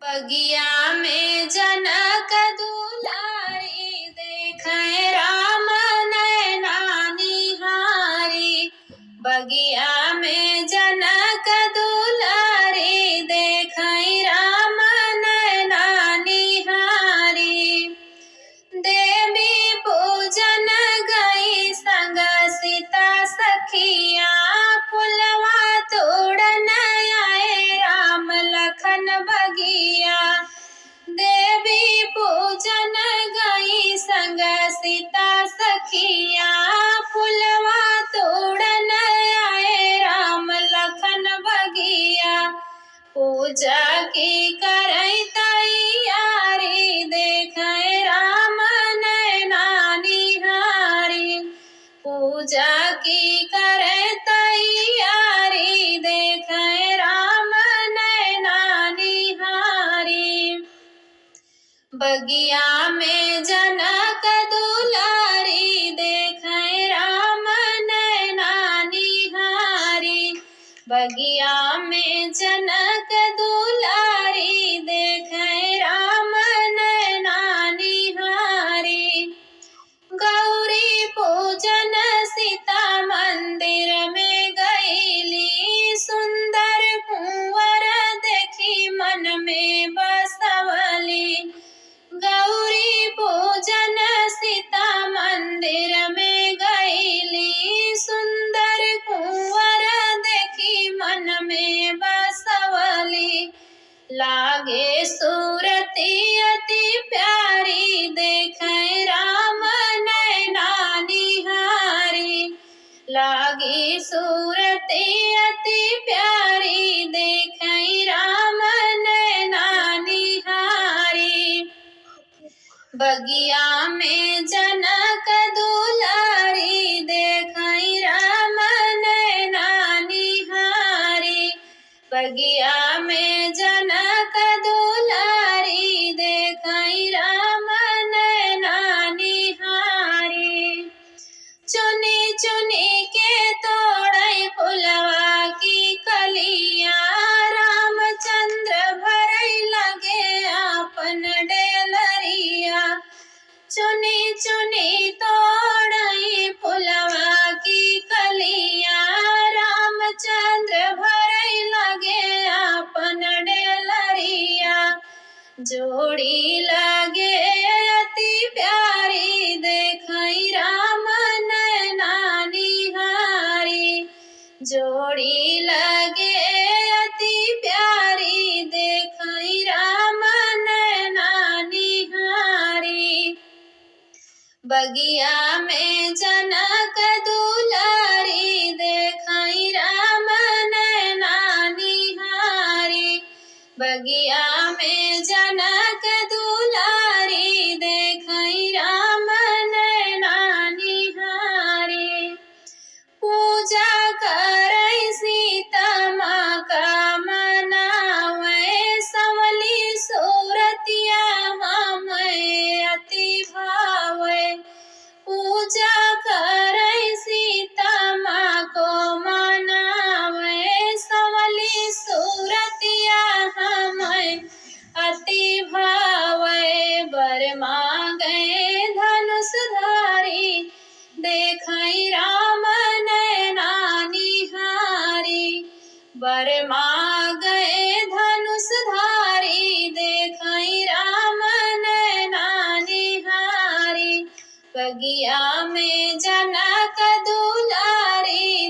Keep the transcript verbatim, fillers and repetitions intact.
बगिया में जनक दुलारी, देखै राम नैना निहारी। बगिया में जनक दुलारी, देखै राम नैना निहारी। देवी पूजन गई संग सीता सखिया, फुलवा तोड़न आए राम लखन बगिया। देवी पूजन गई संग सीता सखिया, फुलवा तोड़न आए राम लखन बगिया। पूजा की करै तैयारी, देखै राम नैना निहारी। पूजा की करै तैयारी, देखै राम नैना निहारी। बगिया में जनक दुलारी, देखै राम नैना निहारी। बगिया में जनक दुलारी, देखै राम नैना निहारी। गौरी पूजन सीता मंदिर में गईली, सुंदर कुंवर देखी मन में बसवली। गौरी पूजन सीता मंदिर में गईली, सुंदर कुंवर देखी मन में बसवली। लागे सूरति अति प्यारी, देखै राम नैना निहारी। लागे सूरति अति प्यारी, देखै राम नैना निहारी। बगिया में जनक दुलारी, देखै राम नैना निहारी। बगिया में जनक दुलारी, देखै राम नैना निहारी। चुनी चुनी के तोड़ै फुलवा की कलिया, रामचंद्र भरै लगे आपन डेलरिया। चुनी चुनी तोड़ै फुलवा की कलिया, रामचंद्र भरै लगे आपन डेलरिया। जोड़ी लगे अति प्यारी, देखै राम नैना निहारी। जोड़ी लगे अति प्यारी, देखै राम नैना निहारी। बगिया में जनक दुलारी, देखै राम नैना निहारी। बगिया में जनक दुलारी, देखै राम नैना निहारी। पूजा करै सीता माँ का मनावै, संवली सूरतिया हमै अति भावै। पूजा करै सीता माँ को मनावै, संवली सूरतिया हमै अति भावै। बर माँगै धनुष धारी, देखै राम नैना निहारी। बर माँगै धनुष धारी, देखै राम नैना निहारी। बगिया में जनक दुलारी,